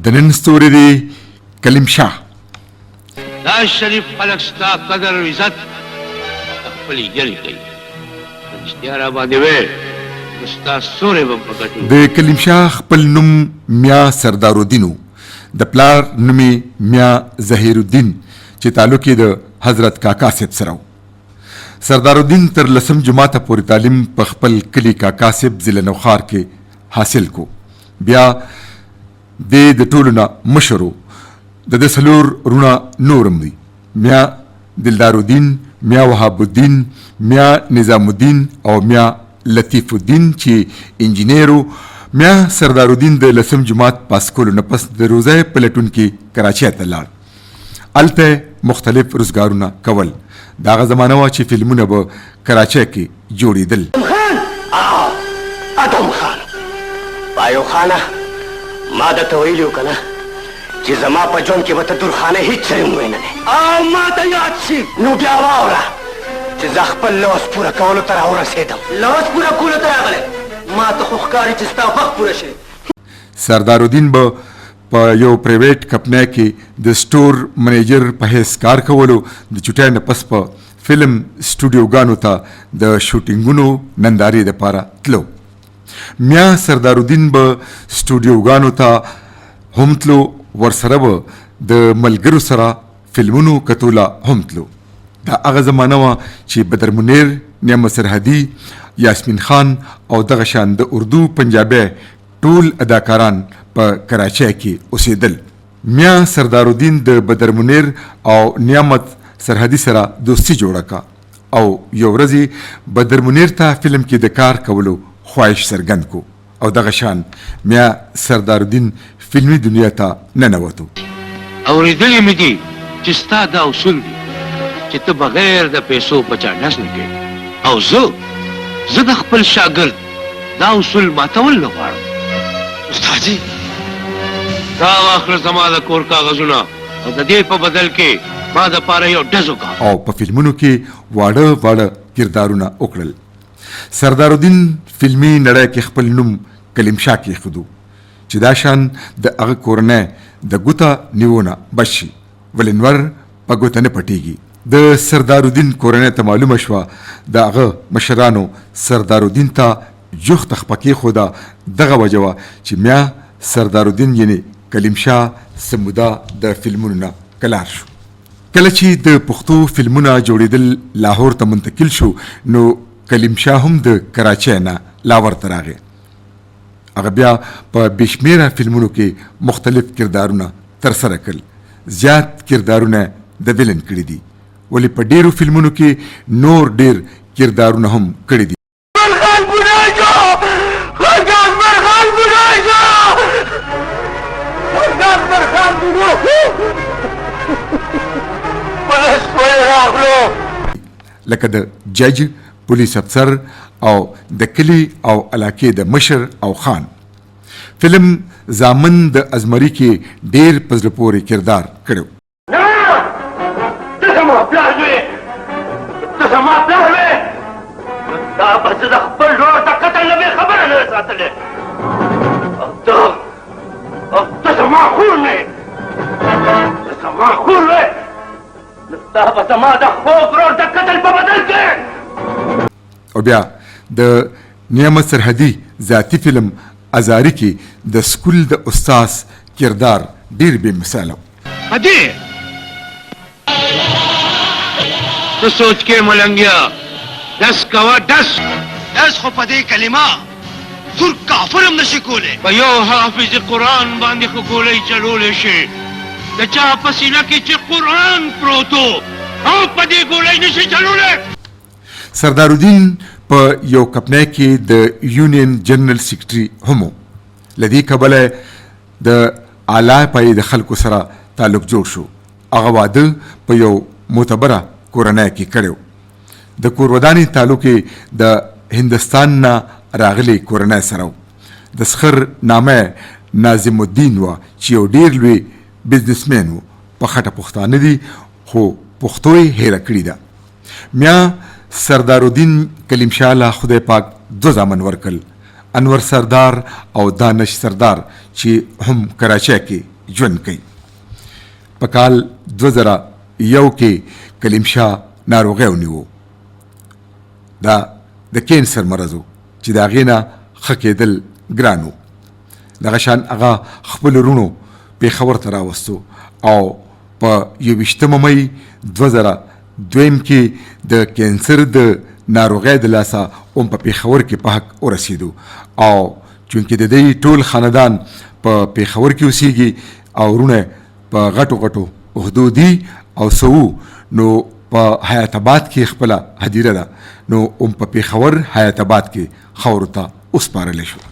د نن ستوری دی کلیم شاه. دا شریف خلک ستا قدر او عزت د خپلې یرې کوي، که رښتیا راباندې وې نو ستا سوری به په ګټو. د کلیم شاه خپل نوم میا سردارالدین و، د پلار نوم یې میا ظهیرالدین چې تعلق یې د حضرت کاکا صاحب سره و. سردارالدین تر لسم جماعته پورې تعلیم په خپل کلي کاکا صاحب ضلع نوښار کې حاصل کو. بیا دی د ټولو نه مشر و. د ده څلور وروڼه نور هم دي، میا دلدارالدین، میا وهاب الدین، میا نظام الدین او میا لطیف الدین چې انجینیر و. میا سردارالدین د لسم جماعت پاس کولو نه پس د روزۍ په لټون کې کراچۍ ته لاړ. هلته یې مختلف روزګارونه کول. دا هغه زمانه وه چې فلمونه به کراچۍ کې جوړېدل. ادم خان آه ادم خان پایو خانه ما درته ویلي وو کنه چې زما په ژوند کې به ته درخانه هیڅ چرې هم ویننې او ما ته یاد شي نو بیا واوره چې زه خپل لوظ پوره کولو ته راورسېدم. لوظ پوره کولو ته راغلی ما ته خو ښکاري چې ستا وخت پوره شوی. سردارالدین به په یو پریویټ کپنۍ کې د سټور منیجر په حیث کار کولو، د چوټۍ نه پس په فلم سټوډیوګانو ته د شوټینګونو نندارې دپاره تلو. میا سردارالدین به سټوډیوګانو ته هم تلو، ورسره به د ملګرو سره فلمونو کتو له هم تلو. دا هغه زمانه وه چې بدر منیر، نعمت سرحدي، یاسمین خان او دغه شان د اردو پنجابی ټول اداکاران په کراچۍ کې اوسېدل. میا سردارالدین د بدر منیر او نعمت سرحدي سره دوستي جوړه کړه او یو ورځ یې بدر منیر ته فلم کې د کار کولو خواهش څرګند کړو او دغه شان میا سردارالدین فلمي دنیا ته ننوتو. اورېدلي مې دي چې ستا دا اصول دي چې ته بغیر د پیسو په چا ډز نه کوې او زه زه د خپل شاګرد دا اصول ماتول نه غواړم. استاد جي! دا واخله زما د کور کاغذونه او د دې په بدل کې ما د پاره یو ډز وکړه. او په فلمونو کې واړه واړه کردارونه وکړل. سردارالدین فلمي نړۍ کې خپل نوم کلیم شاه کېښودو چې دا شان د هغه کورنۍ د ګوته نیوو نه بچ شي ولې نور په ګوته نه پټېږي. د سردارالدین کورنۍ ته معلومه شوه د هغه مشرانو سردارالدین ته جوخته خپه کېښوده، دغه وجه وه چې میا سردارالدین یعنې کلیم شاه څه موده د فلمونو نه کلار شو. کله چې د پښتو فلمونه جوړېدل لاهور ته منتقل شو نو کلیم شاه هم د کراچۍ نه لاور ته راغی. هغه بیا په بې شمېره فلمونو کې مختلف کردارونه ترسره کړل. زیات کردارونه د ویلن کړي دي ولې په ډېرو فلمونو کې نور ډېر کردارونه هم کړي دي. خان بوډا شو، خان اکبر خان بوډا شو، خان اکبر خان بوډا پولیس ولې راغلو؟ لکه د جج، پولیس افسر او د کلي او علاقې د مشر او خان. فلم زامن د ازمري کې ډېر په زړه پورې کردار کړی و. نه، ته زما پلار وې، ته زما پلار وې، نو تا به زه د خپل ورور د قتل نه بې خبره نه ساتلی. او ته، او ته زما خور نه یې، ته زما خور وې، نو تا به زما د خوږ ورور د قتل په بدل کې. او بیا د نعمت سرحدي ذاتي فلم ازاري کې د سکول د استاد کردار ډېر بې مثاله و. ادې څه سوچ کې ملنګیا ډس کوه ډس. ډس خو په دې کلمه سور کافر هم نشي کولی. په یو حافظ قرآن باندې خو ګولۍ چلولی شې، د چا په سینه کې چې قرآن پروت و او په دې ګولۍ نشي چلولی. سردارالدین په یو کپنۍ کې د یونین جنرل سیکرټري هم و. له دې کبله د اعلی پایې د خلکو سره تعلق جوړ شو. هغه واده په یو معتبره کورنۍ کې کړی و. د کورودانې تعلق یې د هندستان نه راغلې کورنۍ سره و. د سخر نامه یې ناظم الدین وه چې یو ډېر لوی بزنسمین و. په خټه پښتانه دي خو پښتو یې هېره کړې ده. میا سردارالدین کلیم شاه له خدای پاک دوه زامن ورکړل. انور سردار او دانش سردار چې هم کراچۍ کې ژوند کوي. په کال 2001 کې کلیم شاه ناروغۍ ونیو. دا د کینسر مرض و چې د هغې نه ښه کېدل ګران و. دغه شان هغه خپل وروڼو پېښور ته راوستو او په 21 مۍ 2002 کې د کینسر د ناروغۍ د لاسه هم په پېښور کې په حق ورسېدو. او چونکې د دی ټول خاندان په پېښور کې اوسېږي او وروڼه په غټو غټو عهدو دي او څه وو، نو په حیات آباد کې خپله هدیره ده، نو هم په پېښور حیات آباد کې خاورو ته وسپارل شو.